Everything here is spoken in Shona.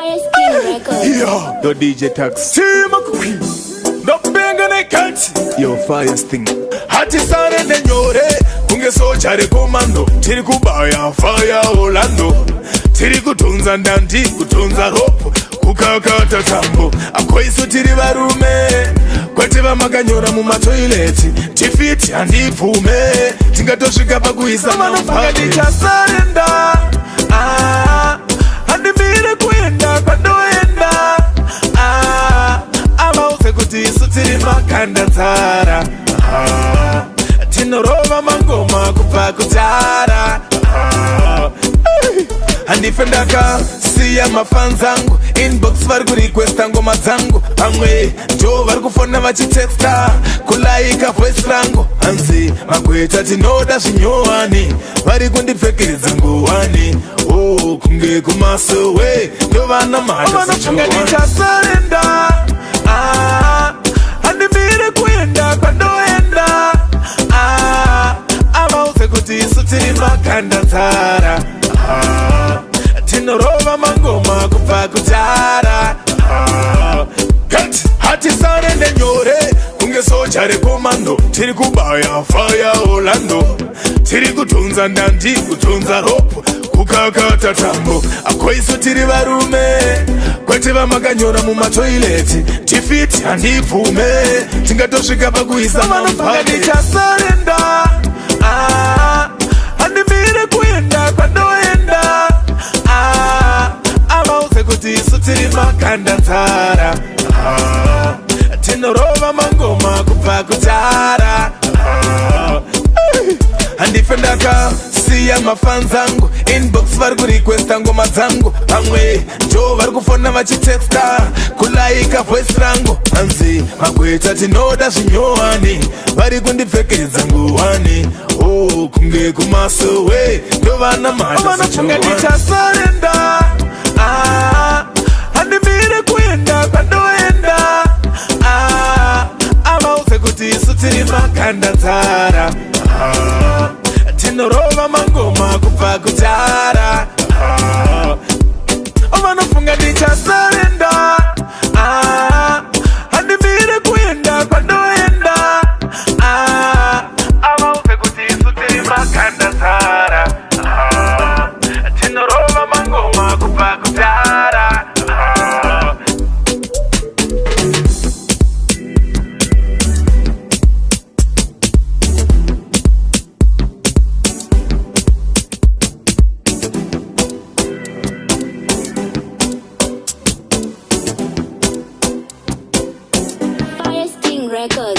Fire Skin Records. Yeah. Yo DJ Tax, Tima kukwi Ndopenga nekati. Yo fire sting. Hatisare nenyore kunge soja rekomando. Tiri kubaya fire Orlando. Tiri kutunza ndandi, kutunza rope, kukakata tambo. Akoisu tiri varume, kwete vamakanyora mumatoileti. Tifiti handibvume, tingatosvika pakuisa Vanofunga ndichasarenda. Ah, handimire kuenda kwandoenda. Ah, avaudze kuti isu tiri makandanzara. Ah, tinorova mangoma kubva kudhara. Ah, handife ndakasiya mafans angu. Inbox vari kurequesta ngoma dzangu. Vamwe ndo vari kufona vachitexta, kulaika voice rangu. Hanzi magweta tinoda zvinyowani, vari kundipfekedza ngowani. Oh, kunge kumasowe ndovana. Vanofunga ndichasarenda. Ah, handimire kuenda kwandoenda. Ah, avaudze kuti isu tiri makandanzara. Ah, tinorova mangoma kubva kudhara. Ah, hatisare nenyore kunge soja rekomando. Tiri kubaya fire Orlando. Tiri kutunza ndandi, kutunza rope, kukakata tambo. Akoisu tiri varume, kwete vamakanyora mumatoileti. Tifiti handibvume, tingatosvika pakuisa. Vanofunga ndichasarenda. Ah, handimire kuenda kwandoenda. Ah, avaudze kuti isu tiri makandanzara. Ah, tinorova mangoma kubva kudhara. Ah, handife ndakasiya mafans angu. Inbox vari kurequesta ngoma dzangu. Vamwe ndo vari kufona vachitexta, kulaika voice rangu. Hanzi magweta tinoda zvinyowani, vari kundipfekedza ngowani. Oh, kunge kumasowe ndovana. Vanofunga ndichasarenda. Ah, handimire kuenda kwandoenda. Ah, avaudze kuti isu tiri makandanzara. Ah, tinorova mangoma kubva kudhara. Ah, vanofunga ndichasarenda. Ah, handimire kuenda kwandoenda. Ah, avaudze kuti isu tiri makandanzara. Ah, tinorova mangoma kubva kudhara. Ah. Fire Sting Records.